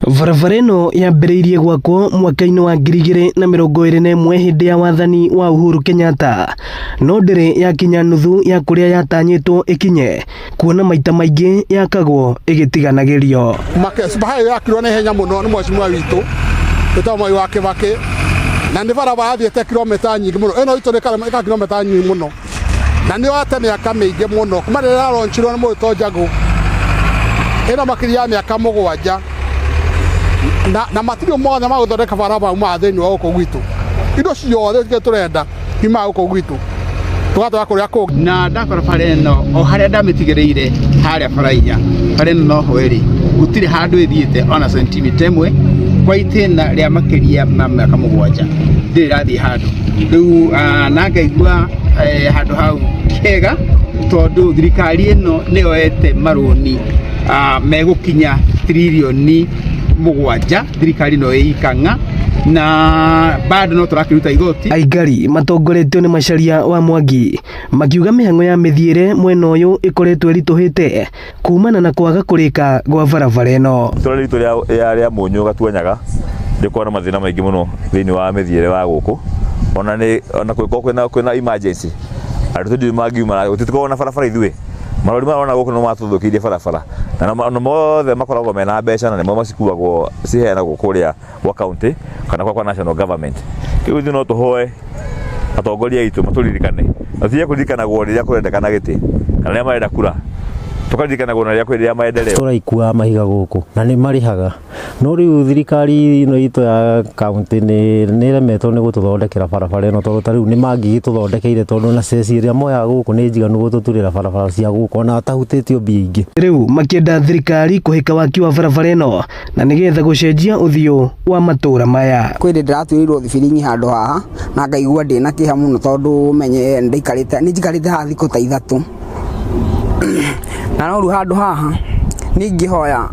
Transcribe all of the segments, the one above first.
Barabara ĩno yambĩrĩirie gwakwo mwaka-inĩ wa 2021 hĩndĩ ya wathani wa Uhuru Kenyatta, no ndĩrĩ yakinya nuthu ya kũrĩa yatanyĩtwo ĩkinye, kuona maita maingĩ yakagwo ĩgĩtiganagĩrio. Super yakirwo na ihenya mũno nĩ mheshimiwa witũ wĩtagwo Mwai wa Kĩbakĩ, na nĩ barabara yathiĩte kilomita nyingĩ mũno. Ĩno itũ nĩ ĩka kilomita nyingĩ mũno na nĩ yoete mĩaka mĩingĩ mũno kuma rĩrĩa yaraunchirwo nĩ mũrĩtwo Njagũ, ĩno makĩria ya mĩaka 7, na matirĩ mothe ma gũthondeka barabara umaga thĩinĩ wa gũkũ gwitũ. Indo ciothe iria tũrenda iumaga gũkũ gwitũ, tũgatwara kũrĩa kũngĩ. Na ndakora bara ĩno o harĩa ndamĩtigĩrĩire harĩa bara inya, bara ĩno noho ĩrĩ, gũtirĩ handũ ĩthiĩte ona sentimita ĩmwe kwa itĩna rĩa makĩria ma mĩaka 7, ndĩrĩ ĩrathiĩ handũ rĩu. Na ngaigua handũ hau kega tondũ thirikari ĩno nĩ yoete marũni megũkinya tiririoni 7, thirikari ĩno ĩikang'a na bado no tũrakĩruta igoti. Aikari matongoretio nĩ Macharia wa Mwangi makiuga mĩhang'o ya mĩthiĩre mwena ũyũ ĩkoretwo ĩritũhĩte kumana na kwaga kũrĩka gwa barabara ĩno. Itũra ritũ rĩa Mũnyũ Gatuanyaga rĩkoragwo na mathĩna maingĩ mũno thĩinĩ wa mĩthiĩre wa gũkũ, ona nĩ ona kũngĩkorwo kwĩna emergency, andũ tũndiũĩ mangiuma, gũtikoragwo na barabara. Ithuĩ marori maya ũrona gũkũ nĩmo matũthũkĩirie barabara, na mothe makoragwo mena mbeca na nĩmo macikuagwo ciheanagwo kũrĩa gwa county kana kwa national government. Rĩu ithuĩ no tũhoe atongoria aitũ matũririkane, na tige kũririkanagwo rĩrĩa kũrendekana gĩtĩ kana rĩrĩa marenda kura, tũkaririkanagwo na rĩrĩa kwĩ rĩrĩa maendeleo. Tũraikua mahiga gũkũ na nĩ marĩhaga, no rĩu thirikari ĩno itũ ya kaunti nĩ ĩremetwo nĩ gũtũthondekera barabara ĩno, tondũ ta rĩu nĩ mangĩgĩtũthondekeire, tondũ na ceci ĩrĩa moyaga gũkũ nĩ njiganu gũtũturĩra barabara cia gũkũ ona atahutĩtio mbia ingĩ. Rĩu makĩenda thirikari kũhĩka waki wa barabara ĩno na nĩgetha gũcenjia ũthiũ wa matũra maya. Kwĩ hĩndĩ ndĩratuĩrĩirwo thibiringi handũ haha na ngaigua ndĩna kĩeha mũno, tondũ menye ndaikarĩte, nĩ njikarĩte haha thikũ ta 3, na no rĩu handũ haha niĩ ingĩhoya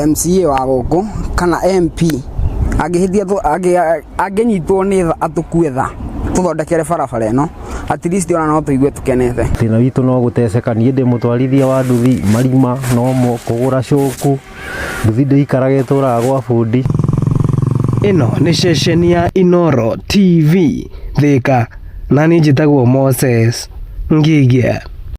MCA wa gũkũ kana MP angĩhĩtia, angĩnyitwo nĩ tha, atũkue tha, tũthondekere barabara ĩno, at least ona no tũigue tũkenete. Thĩna witũ no gũteceka. Niĩ ndĩ mũtwarithia wa nduthi, marima nomo, kũgũra cũku, nduthi ndĩikaraga, ĩtũraga gwa bundi. Ĩno nĩ ceceni ya Inoro TV Thika, na niĩ njĩtagwo Moses Ngigia.